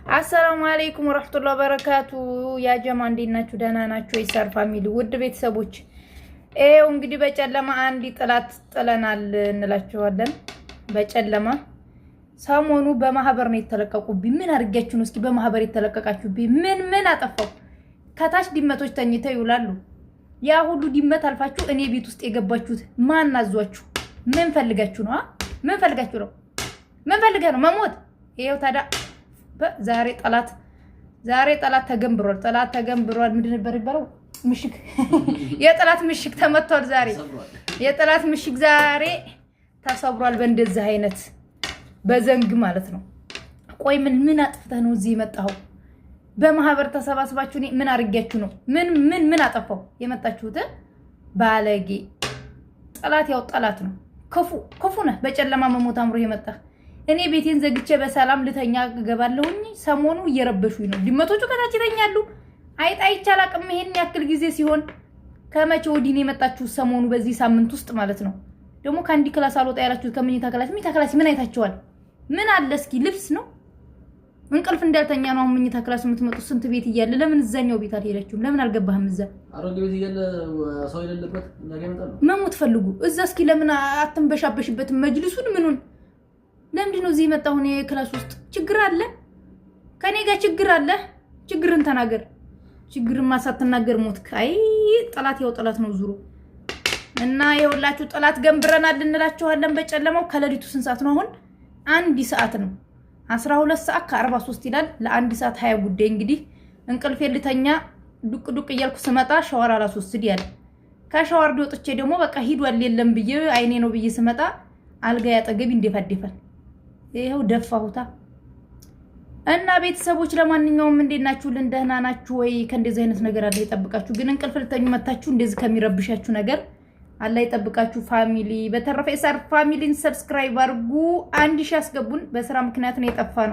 السلام عليكم ورحمة الله وبركاته። يا جماعة እንዴት ናችሁ? ደህና ናችሁ? የሳር family ውድ ቤተሰቦች ይኸው እንግዲህ በጨለማ አንድ ጠላት ጥለናል እንላችኋለን። በጨለማ ሰሞኑ በማህበር ነው የተለቀቁብኝ። ምን አድርጊያችሁ ነው እስኪ በማህበር የተለቀቃችሁብኝ? ምን ምን አጠፋው? ከታች ድመቶች ተኝተው ይውላሉ። ያ ሁሉ ድመት አልፋችሁ እኔ ቤት ውስጥ የገባችሁት ማን አዟችሁ? ምን ፈልጋችሁ ነው? ምን ፈልጋችሁ ነው? ምን ፈልገህ ነው? መሞት? ይኸው ታዲያ ዛሬ ጠላት ዛሬ ጠላት ተገንብሯል። ጠላት ተገንብሯል። ምንድን ነበር ይባለው? ምሽግ፣ የጠላት ምሽግ ተመቷል። ዛሬ የጠላት ምሽግ ዛሬ ተሰብሯል። በእንደዚህ አይነት በዘንግ ማለት ነው። ቆይ ምን ምን አጥፍተህ ነው እዚህ የመጣኸው? በማህበር ተሰባስባችሁ እኔ ምን አድርጊያችሁ ነው? ምን ምን ምን አጠፋው የመጣችሁት? ባለጌ ጠላት ያው ጠላት ነው። ክፉ ክፉ ነህ። በጨለማ መሞት አምሮ የመጣህ። እኔ ቤቴን ዘግቼ በሰላም ልተኛ እገባለሁኝ። ሰሞኑ እየረበሹኝ ነው። ድመቶቹ ከታች ይተኛሉ። አይጥ አይቼ አላቅም። ይሄን ያክል ጊዜ ሲሆን ከመቼ ወዲህ ነው የመጣችሁ? ሰሞኑ በዚህ ሳምንት ውስጥ ማለት ነው። ደግሞ ከአንድ class አልወጣ ያላችሁት ከመኝታ class፣ መኝታ class ምን አይታችኋል? ምን አለ እስኪ? ልብስ ነው፣ እንቅልፍ እንዳልተኛ ነው። አሁን መኝታ class የምትመጡት ስንት ቤት እያለ ለምን እዛኛው ቤት አልሄዳችሁም? ለምን አልገባህም እዛ? አሮጌ ቤት እያለ ሰው የሌለበት እኛ ጋር ይመጣሉ። መሞት ፈልጉ እዛ። እስኪ ለምን አትንበሻበሽበትም? መጅልሱን ምኑን ለምንድን ነው እዚህ የመጣሁ? እኔ class ውስጥ ችግር አለ፣ ከኔ ጋር ችግር አለ። ችግርን ተናገር። ችግርማ ሳትናገር ሞትክ። አይ ጠላት ያው ጠላት ነው ዙሮ። እና የሁላችሁ ጠላት ገንብረናል እንላችኋለን። በጨለማው ከሌሊቱ ስንት ሰዓት ነው አሁን? 1 ሰዓት ነው። 12 ሰዓት ከ43 ይላል። ለ1 ሰዓት 20 ጉዳይ እንግዲህ እንቅልፌ ልተኛ ዱቅ ዱቅ እያልኩ ስመጣ ሸዋር አላስወስድ ያለ፣ ከሸዋር ወጥቼ ደግሞ በቃ ሂዷል የለም ብዬ አይኔ ነው ብዬ ስመጣ አልጋ ያጠገብ ይንደፋደፋል። ይኸው ደፋሁታ። እና ቤተሰቦች ለማንኛውም እንዴት ናችሁ? ደህና ናችሁ ወይ? ከእንደዚህ አይነት ነገር አላህ ይጠብቃችሁ። ግን እንቅልፍ ልተኙ መታችሁ እንደዚህ ከሚረብሻችሁ ነገር አላህ ይጠብቃችሁ family። በተረፈ የሳር family ን subscribe አድርጉ። 1000 አስገቡን። በስራ ምክንያት ነው የጠፋ ነው።